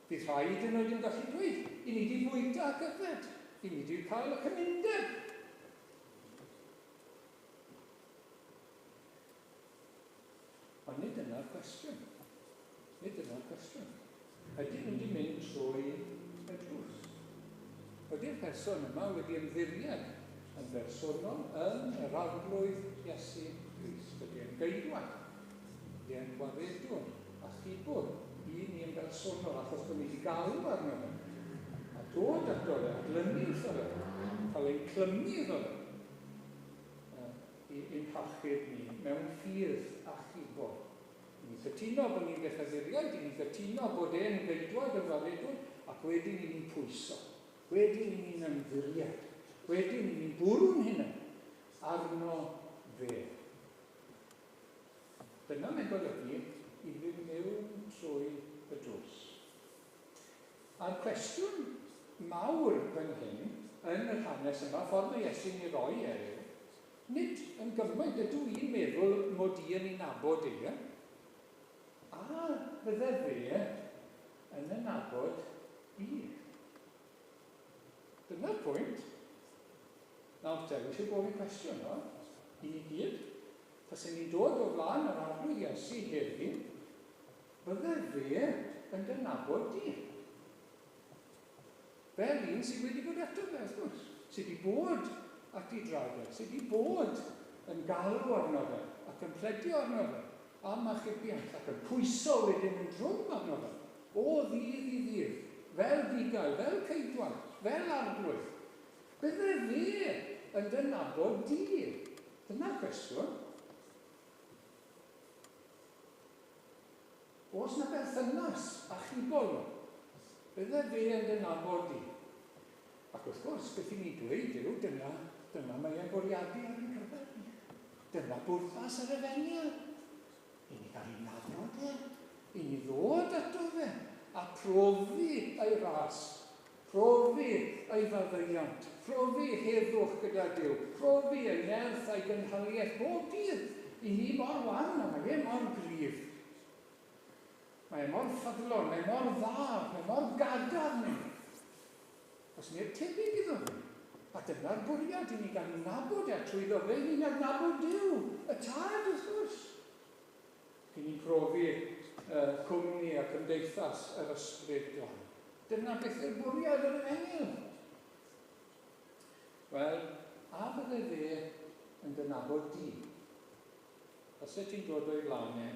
Bydd rhai hyd yn oed yn gallu dweud, i ni 'di bwyta ac yfed, i ni 'di cael y cymundeb. Ond nid dyna'r cwestiwn. Nid dyna'r cwestiwn. Ydyn nhw wedi mynd trwy y drws? Ydy'r person yma wedi ymddiried yn bersonol yn yr Arglwydd Iesu Grist? Ydy e'n geidwad? Ydy e'n waredwr? Achubwr i ni yn bersonol achos bod ni wedi galw arno fe a dod ato fe a glynu wrtho fe, cael ein clymu iddo fe i'n hachub ni mewn ffydd achubol. I ni'n cytuno bod ni'n bechaduriaid, i ni'n cytuno bod e'n geidwad yn waredwr, ac wedyn i ni'n pwyso, wedyn i ni'n ymddiried, wedyn i ni'n bwrw'n hunain arno fe. Dyna mae'n golygu i fynd mewn trwy y drws. A'r cwestiwn mawr fan hyn, yn yr hanes yma, ffordd mae Iesu'n ei roi e yw, nid yn gymaint ydw i'n meddwl mod i yn ei nabod e, a fydde fe yn y nabod i. Dyna'r pwynt. Nawr te, wi eisiau gofyn cwestiwn nawr, i ni gyd. Tasen ni'n dod o flaen yr Arglwydd Iesu heddi, bydde fe yn dy nabod di. Fel un sydd wedi bod ato fe, wrth gwrs, sydd wedi bod at ei draed e, sydd wedi bod yn galw arno fe ac yn pledio arno fe am achubiaeth ac yn pwyso wedyn yn drwm arno fe o ddydd i ddydd, fel bugail, fel ceidwad, fel arglwydd. Bydde fe yn dy nabod di? Dyna'r cwestiwn. Oes 'na berthynas achubol 'ma? Bydde fe yn dy nabod di? Ac wrth gwrs, beth i ni'n dweud yw, dyna, dyna mae e'n bwriadu ar ein cyfer ni. Dyna bwrpas yr efengyl. I ni gael ei nabod e, i ni ddod ato fe, a profi ei ras Profi ei faddeuant, profi heddwch gyda Duw, profi ei nerth a'i gynhaliaeth bob dydd. I ni mor wan a mae e mor gryf. Mae e mor ffyddlon, mae e mor dda, mae e mor gadarn i ni. Oes neb tebyg iddo fe. A dyna'r bwriad i ni gael ei nabod e, a trwyddo fe i ni'n adnabod Duw, y Tad wrth gwrs. Ry'n ni'n profi cwmni a cymdeithas yr Ysbryd Glân. Dyna beth yw'r bwriad yr Efengyl. Wel, a fydde fe yn dy nabod di? Fyse ti'n dod o'i flaen e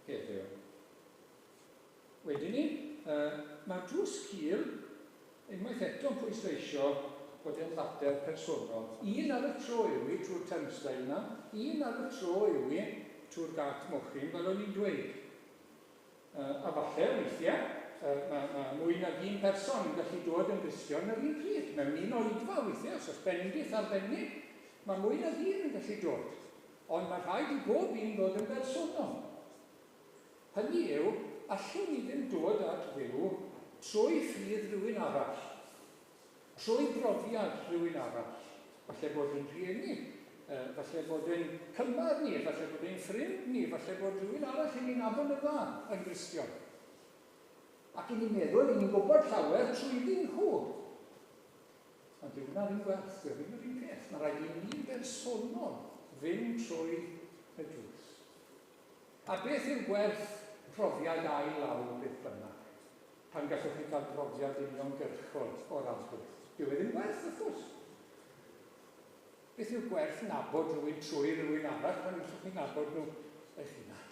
heddiw? Wedyn ni, mae drws cul unwaith eto yn pwysleisio bod e'n fater personol. Un ar y tro yw hi trwy'r turnstile 'na, un ar y tro yw hi trwy'r gât mochyn, fel o'n i'n dweud. A falle, weithiau, mae, mae mwy nag un person yn gallu dod yn Gristion yr un pryd. Mewn un oedfa weithiau, os oes bendith arbennig, mae mwy nag un yn gallu dod. Ond mae rhaid i bob un ddod yn bersonol. Hynny yw, allwn ni ddim dod at Dduw trwy ffydd rhywun arall, trwy brofiad rhywun arall. Falle bod yn rhieni, falle bod yn cymar ni, falle bod ein ffrind ni, falle bod rhywun arall i ni'n nabod yn dda yn Gristion. Ac i ni'n meddwl, i ni'n gwybod llawer trwyddyn nhw. Ond dyw hwnna ddim gwerth, dyw e ddim yr un peth. Mae rhaid i ni bersonol fynd trwy y drws. A beth yw gwerth profiad ail law beth bynnag, pan gallwch chi cael profiad uniongyrchol o'r Arglwydd? Dyw e ddim gwerth, wrth gwrs. Beth yw gwerth nabod rhywun trwy rywun arall pan gallwch chi nabod nhw eich hunan?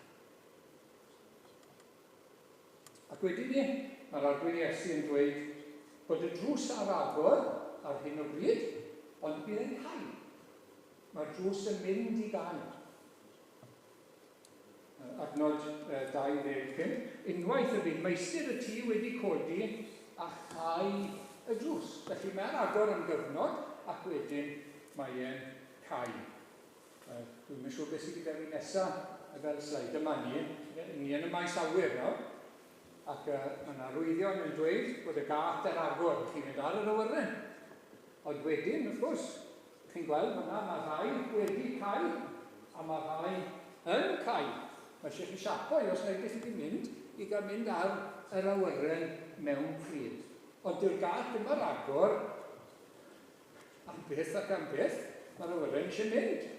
Ac wedyn ni, mae'r Arglwydd Iesu yn dweud bod y drws ar agor ar hyn o bryd, ond bydd e'n cau. Mae'r drws yn mynd i gau. Adnod 25, Unwaith y bydd meistr y tŷ wedi codi a chau y drws. Felly mae ar agor am gyfnod ac wedyn mae e'n cau. Dwi'm yn siŵr beth sydd gyda fi nesa fel sleid. Dyma ni, ni yn y maes awyr nawr. Ac mae yna arwyddion yn dweud bod y gât ar agor, chi'n mynd ar yr awyren. Ond wedyn, wrth gwrs, Chi'n gweld fan'na, mae rhai wedi cau a mae rhai yn cau. Mae eisiau chi siapo i os nag ydych chi wedi mynd i gael mynd ar yr awyren mewn pryd. Ond dyw'r gath ddim ar agor am byth ac am byth. Mae'r awyren eisiau mynd.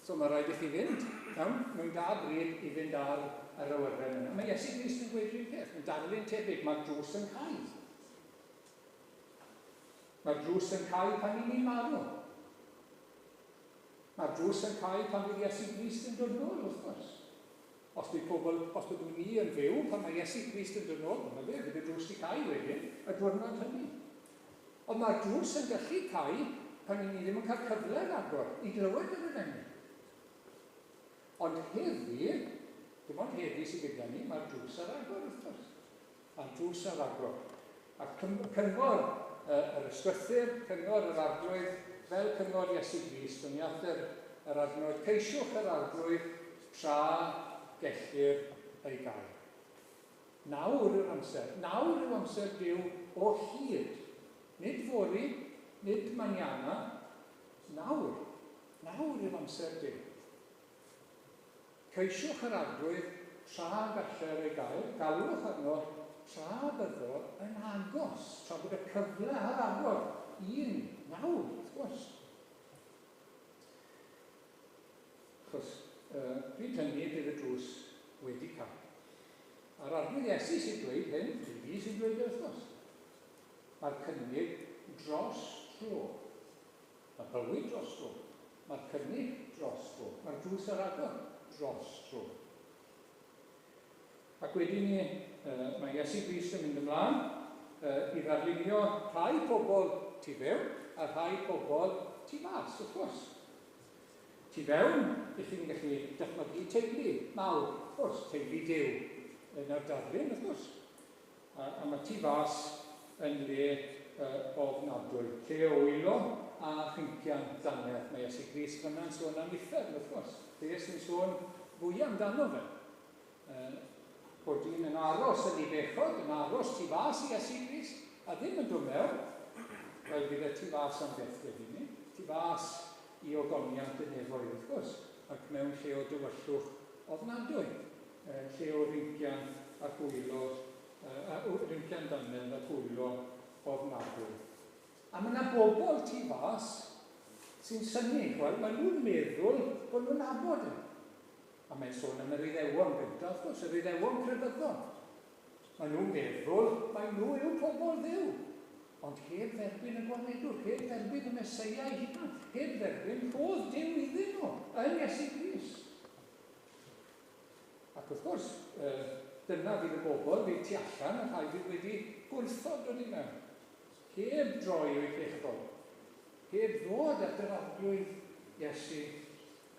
So mae rhaid i chi fynd, iawn, mewn da bryd i fynd ar yr awyren yna. Mae Iesu Grist yn gweud rhywun peth, mae'n darlun tebyg, mae'r drws yn cau. Mae'r drws yn cau pan y'n ni'n marw. Mae'r drws yn cau pan fydd Iesu Grist yn dod nôl, wrth gwrs. Os bydd pobl, os byddwn ni yn fyw pan mae Iesu Grist yn dod nôl, dyma fe, fydd y drws di cau wedyn, y diwrnod hynny. Ond mae'r drws yn gallu cau pan y'n ni ddim yn cael cyfle ragor i glywed yr efengyl. Ond heddi, dim ond heddi sydd gyda ni, mae'r drws ar agor, wrth gwrs. Mae'r drws ar agor. A cyngor yr Ysgrythur, cyngor yr Arglwydd, fel cyngor Iesu Grist, o'n i at yr, yr adnod, ceisiwch yr Arglwydd tra gellir ei gael. Nawr yw'r amser. Nawr yw amser Duw o hyd. Nid fory, nid mañana. Nawr. Nawr yw amser Duw. Ceisiwch yr Arglwydd tra galler ei gael, galwch arno tra byddo yn agos, tra bod y cyfle ar agor. Un, nawr, wrth gwrs. Achos pryd hynny bydd y drws wedi cau. A'r Arglwydd Iesu sy'n dweud hyn, nid fi sy'n dweud e wrth gwrs. Mae'r cynnig dros dro. Mae bywyd dros dro. Mae'r cynnig dros dro. Mae'r drws ar agor dros dro. Ac wedyn ni, mae Iesu Grist yn mynd ymlaen i ddarlunio rhai pobl tu fewn a rhai pobl tu fas, wrth gwrs. Tu fewn, ych chi'n gallu dychmygu teulu mawr, wrth gwrs, teulu Duw yn yr darlun, wrth gwrs. A, a mae tu fas yn le ofnadwy, lle o wylo a chyncian dannedd. Mae Iesu Grist fan'na yn sôn am uffern, wrth gwrs. Fe sy'n sôn fwyaf amdano fe. Bod dyn yn aros yn ei bechod, yn aros tu fas i Iesu Grist, a ddim yn dod mewn, wel bydd e tu fas am byth wedyn ni. Tu fas i ogoniant y nefoedd, wrth gwrs, ac mewn lle o dywyllwch ofnadwy. Lle o rincian a hwylo, rincian dannedd a hwylo ofnadwy. A mae 'na bobl tu fas sy'n synnu, ch'wel, maen nhw'n meddwl bod nhw'n nabod e. A mae'n sôn am yr Iddewon gyntaf, wrth gwrs, yr Iddewon crefyddol. Maen nhw'n meddwl mai nhw yw pobl Dduw, ond heb dderbyn y Gwaredwr, heb dderbyn y Meseia ei hunan, heb dderbyn rhodd Duw iddyn nhw yn Iesu Grist. Ac wrth gwrs, dyna fydd y bobl fydd tu allan, y rhai fydd wedi gwrthod dod i mewn, heb droi o'u pechod, heb ddod at yr Arglwydd Iesu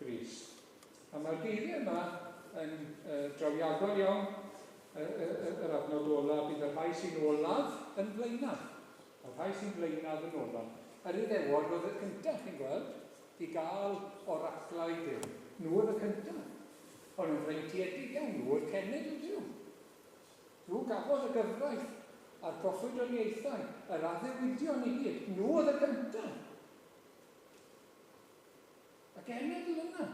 Grist. A mae'r geiriau yma yn drawiadol iawn. Yr adnod ola, bydd y rhai sy'n olaf yn flaenaf, a'r rhai sy'n flaenaf yn olaf. Yr Iddewon oedd y cyntaf, chi'n gweld, i gael oraclau Duw. Nhw oedd y cyntaf. O'n nhw'n freintiedig iawn, nhw oedd cenedl Duw. Nhw gafodd y gyfraith a'r proffwydoliaethau, yr addewidion i gyd. Nhw oedd y cyntaf. Y genedl yna.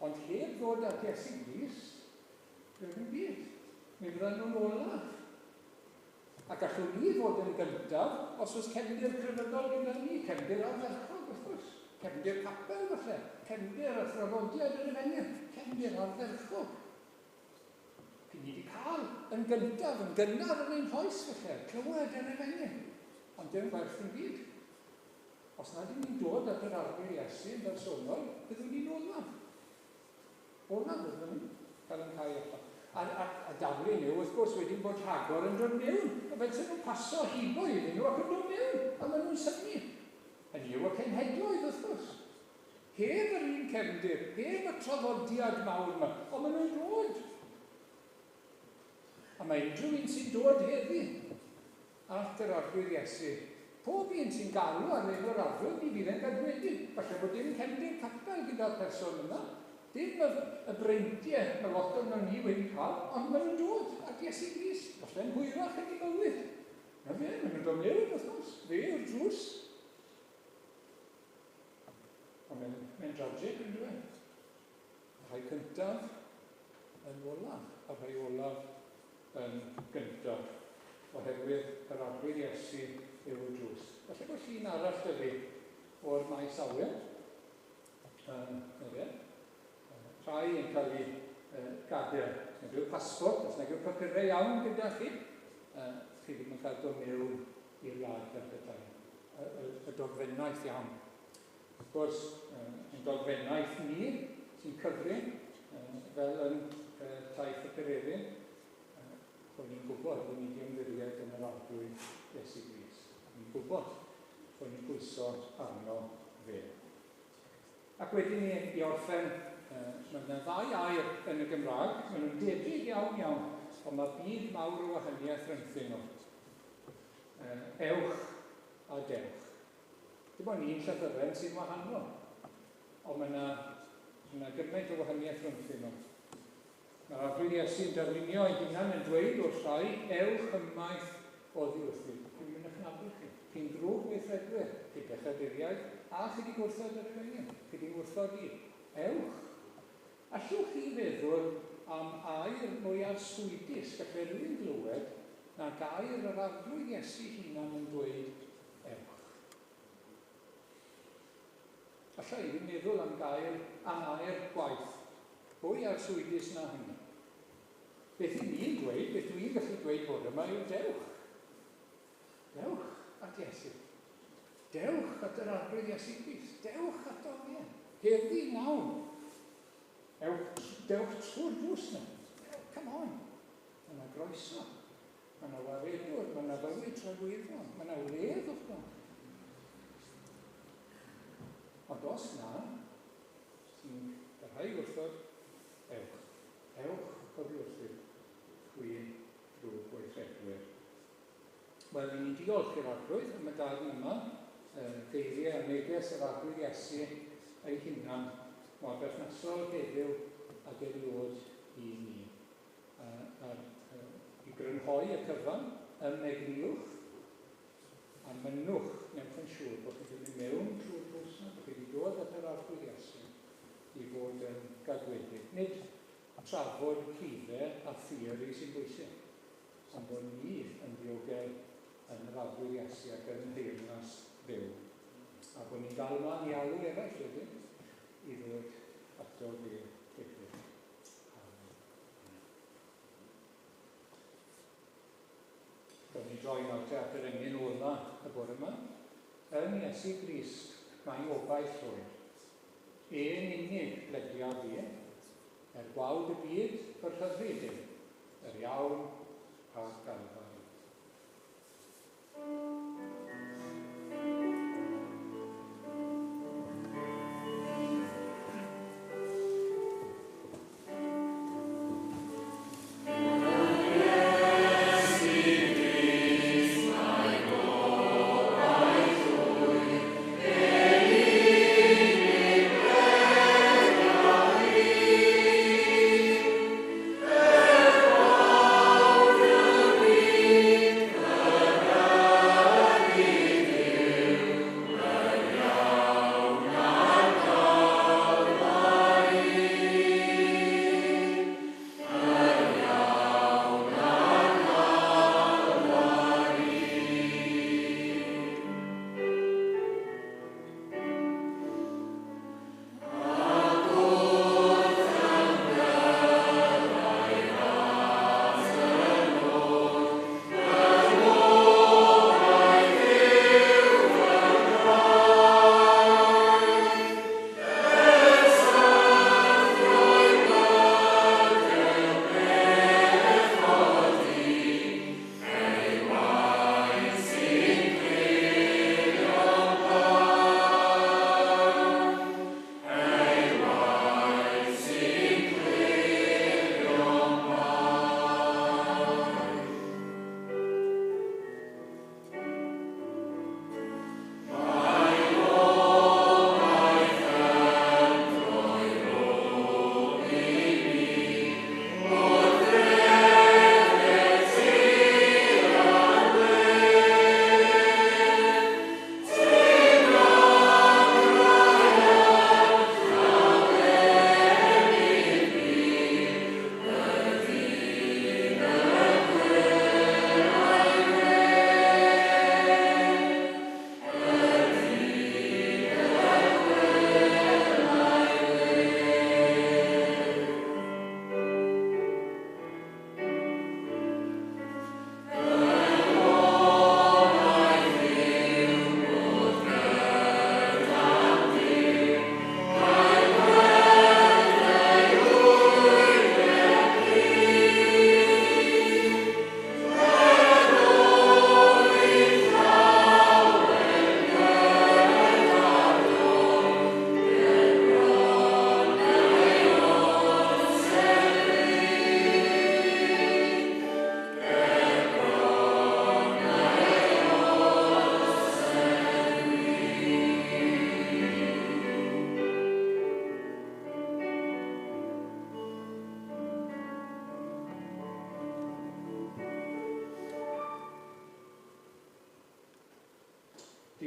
Ond heb ddod at Iesu Grist, doedd dim byd. Mi fyddan nhw'n olaf. A gallwn ni fod yn gyntaf os oes cefndir crefyddol gyda ni, cefndir ardderchog wrth gwrs, cefndir capel falle, cefndir a thraddodiad yr efengyl, cefndir ardderchog. Chi ni wedi cael yn gyntaf, yn gynnar yn ein hoes falle, clywed yr efengyl, ond dim gwerth dim byd. Os nad ydyn ni'n dod at yr Arglwydd Iesu yn bersonol, byddwn ni'n olaf. Olaf byddwn ni'n cael yn cau allan. A, a, a darlun yw, wrth gwrs, wedyn bod rhagor yn dod mewn. A fel sy'n nhw'n paso hibo iddyn nhw ac yn dod mewn, a maen nhw'n synnu. Hynny yw y cenhedloedd, wrth gwrs. Heb yr un cefndir, heb y traddodiad mawr yma, ond maen nhw'n dod. A mae unrhyw un sy'n dod heddi at yr Arglwydd Iesu, pob un sy'n galw ar enw'r Arglwydd, mi fydd e'n gadwedig. Falle bod dim cefndir capel gyda'r person yma, dim y, y breintiau mae lot ohonon ni wedi cael, ond maen nhw'n dod at Iesu Grist, falle'n hwyrach yn eu bywyd. Na fe, maen nhw'n dod mewn, wrth gwrs, fe yw'r drws. Ond mae'n mae tragic, yn dweud. Y rhai cyntaf yn olaf, a'r rhai olaf yn gyntaf, oherwydd yr Arglwydd Iesu yw y drws. Falle bod llun arall 'da fi o'r maes awyr. 'Na fe. Rhai yn cael eu gadael. Os nag yw'r pasbort, os nag yw'r papurau iawn gyda chi, chi ddim yn cael dod mewn i'r wlad fel petai. Y, y, y dogfennaeth iawn. Wrth gwrs, ein dogfennaeth ni sy'n cyfri, fel yn taith y Pererin, bod ni'n gwybod bod ni wedi ymddiried yn yr Arglwydd Iesu Grist. Ni'n gwybod bod ni'n pwyso arno fe. Ac wedyn ni, i orffen, mae yna ddau air yn y Gymraeg, maen nhw'n debyg iawn iawn, ond mae byd mawr o wahaniaeth rhyngthyn nhw. Ewch a dewch. Dim ond un llythyren sy'n wahanol, ond mae yna, mae yna gymaint o wahaniaeth rhyngthyn nhw. Mae'r Arglwydd Iesu'n darlunio ei hunan yn dweud wrth rhai, Ewch ymaith oddi wrthyf, dwi'm yn eich nabod chi. Chi'n ddrwg weithredwyr, chi bechaduriaid, a chi 'di gwrthod yr efengyl, chi 'di ngwrthod i. Ewch! Allwch chi feddwl am air mwy arswydus gallai rhywun glywed na gair yr Arglwydd Iesu hunan yn dweud Ewch. Alla i ddim meddwl am gair, am air gwaeth, fwy arswydus na hynny. Beth i ni'n dweud, beth dwi'n gallu dweud bore yma yw dewch. Dewch at Iesu. Dewch at yr Arglwydd Iesu Grist. Dewch ato fe. Heddi nawr. Ewch, dewch trwy'r drws na. Come on. Mae yna groeso. Mae yna waredwr, mae yna fywyd tragwyddol, mae yna wledd o'ch blaen. Ond os na, ti'n parhau i wrthod, ewch. Ewch oddi wrthyf, chwi drwg gweithredwyr. Wel, i ni'n diolch i'r Arglwydd am y darn yma, geiriau a neges yr Arglwydd Iesu ei hunan, mor berthnasol heddiw ag erioed i ni. A'r, i grynhoi y cyfan, ymegniwch a mynnwch, newch yn siŵr bod chi wedi mynd mewn trwy'r drws 'na, bod chi wedi dod at yr Arglwydd Iesu i fod yn gadwedig. Nid trafod rhife a theori sy'n bwysig, ond bod ni yn ddiogel yn yr Arglwydd Iesu ac yn nheyrnas Dduw. A bod ni'n dal ymlaen i alw eraill wedyn i ddod ato fe hefyd. Amen. Gawn ni droi nawr te at yr emyn ola y bore yma. Yn Iesu Grist mae obaith llwyr. E'n unig bledia fi, er gwawd y byd fy rhyddid yw, yr iawn a'r Galfari.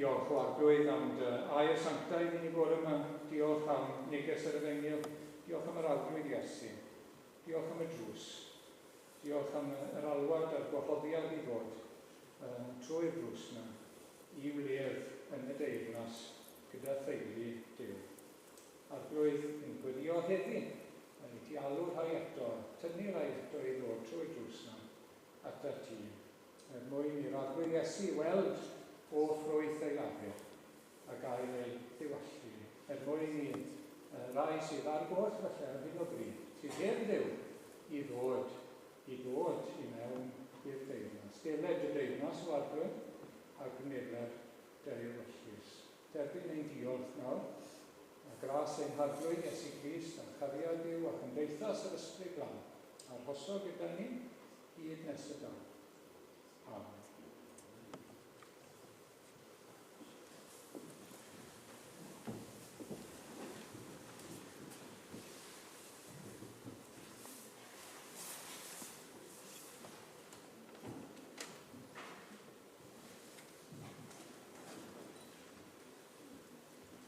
Diolch o Arglwydd am dy air sanctaidd i ni bore yma. Diolch am neges yr Efengyl. Diolch am yr Arglwydd Iesu. Diolch am y drws. Diolch am yr alwad a'r gwahoddiad i ddod trwy'r drws yna i wledd yn y deyrnas gyda theulu Duw. Arglwydd, ni'n gweddio heddi i ti alw rhai eto, tynnu rhai eto i ddod trwy'r drws yna atat ti, er mwyn i'r Arglwydd Iesu weld o ffrwyth ei lafur a gael ei ddiwallu, er mwyn i rai sydd ar goll falle ar hyn o bryd, sydd heb Dduw, i ddod, i ddod i mewn i'r deyrnas. Deled y deyrnas o Arglwydd, a gwneler dy ewyllys. Derbyn ein diolch nawr, a gras ein Harglwydd Iesu Grist, a chariad Duw, a chymdeithas yr Ysbryd Glân, arhoso gyda ni.